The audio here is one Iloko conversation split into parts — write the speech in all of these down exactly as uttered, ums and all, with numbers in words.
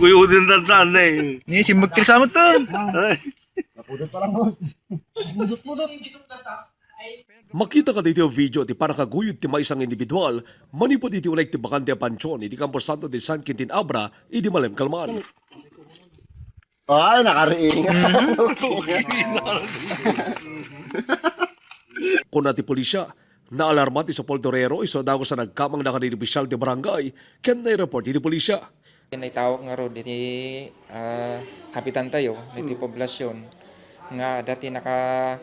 Uyudin tan saan na eh. Ni simbag ti sa amin to. Ay. Makita kadagiti video ti pannakaguyod ti maysa nga individual manipud iti uneg ti bakante a pantion iti Camposanto de San Quintin Abra idi malem kalman. Ay, nakariing. Kuna ti pulisya, naalarma ti sepulturero isu a dagus a nagkamangna kadagiti opisyal ti barangay ken naireport iti pulisya. Naitawag ngarud iti, ah, kapitantayo, iti poblasyon, nga adda ti naka-,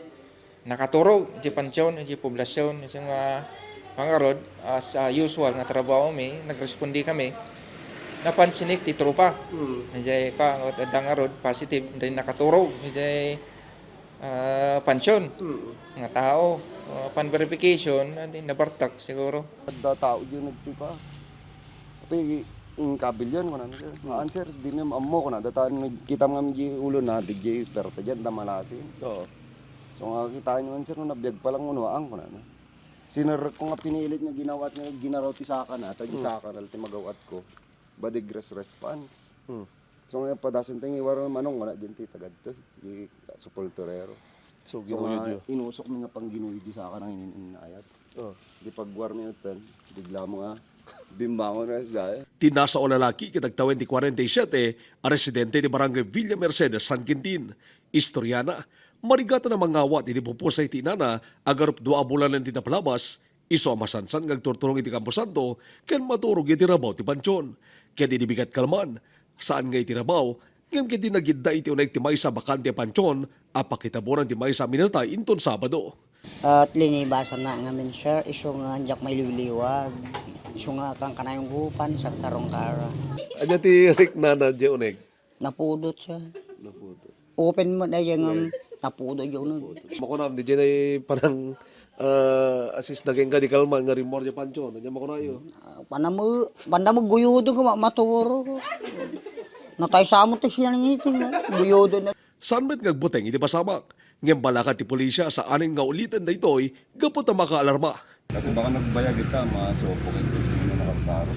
nakaturog iti pantion, iti poblasyon, isu nga pangarud, as, ah, usual nga trabahomi, nagrespondi kami, napansinik ti tropa. Idiay ka, adda ngarud, positive, dahil nakaturog, idiay ah, pansion nga tao. Ah, pan verification, adi, nabartak siguro. Adda tao diyo nagtipa. Tapi inkabilyan ko na. Answer, di mi ammo ko na. Datan kita nga di ulo na, di jay, pero ta diyan, damalasin. Oo. So nga kitain mo, answer, no, nabiag pa lang, unuaan ko na. Sinerrek ko nga pinilit nga ginawat nga ginaraw ti saka na, ta di saka na ti magawat ko. Badig res response. Hmm. So nga padasen ti ngiwar manong wala din ti tagadto, di sepulturero. So, so nga, ginuyod yo. Inusok mi nga pangginuyod di saka nang inin-, inayat. Oh. Di pagwar mi utan, bigla mo nga bimbangon na sa. Ti nasao a lalaki ket agtawen ti kuarenta y siyete a residente ti Barangay Villa Mercedes, San Quintin. Istoriana, marigatan a mangawat iti pupusay ti inana a garup dua a bulanen ti napalabas, isu a masansan nga agturturong iti Camposanto ken maturog iti rabaw ti pantion. Ket idi bigat kalman, saan nga iti rabaw, ngem ket di nagidda iti uneg ti maysa a bakante a pantion a pakitaburan ti maysa a minatay inton Sabado. At linibasan na ngamin, sir, isu nga diak mailiwliwag. Isu nga kankanayon gupan, sartarong kara. Anya ti riknana, di uneg? Napudot, sir. Napudot. Open mo na yung um, napudot yung nag- Makunam, di dyan ay parang ah, assist na kenka di kalman nga rimor di pancho. Anya makunayo? Ah, panamo, panamo guyudo ko ma- maturo ko. Natay sa mo ti siya nang iting, guyudo na. Saan met nga agbuteng iti pasamak? Ngem balaka ti pulisya saanen nga uliten daytoy gapu ta makaalarma. Kasi baka nagbayag ita, masupok ito, sino na nakaparo.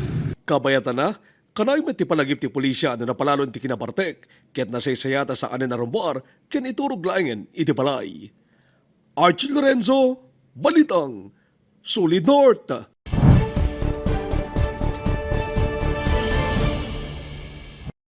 Kabayatan na, kanayon met ti palagip ti pulisya no napalalon ti kinabartek, ket nasaysayat a saanen a rummuar ken iturog laengen iti balay. Archie Lorenzo, Balitang Solid North.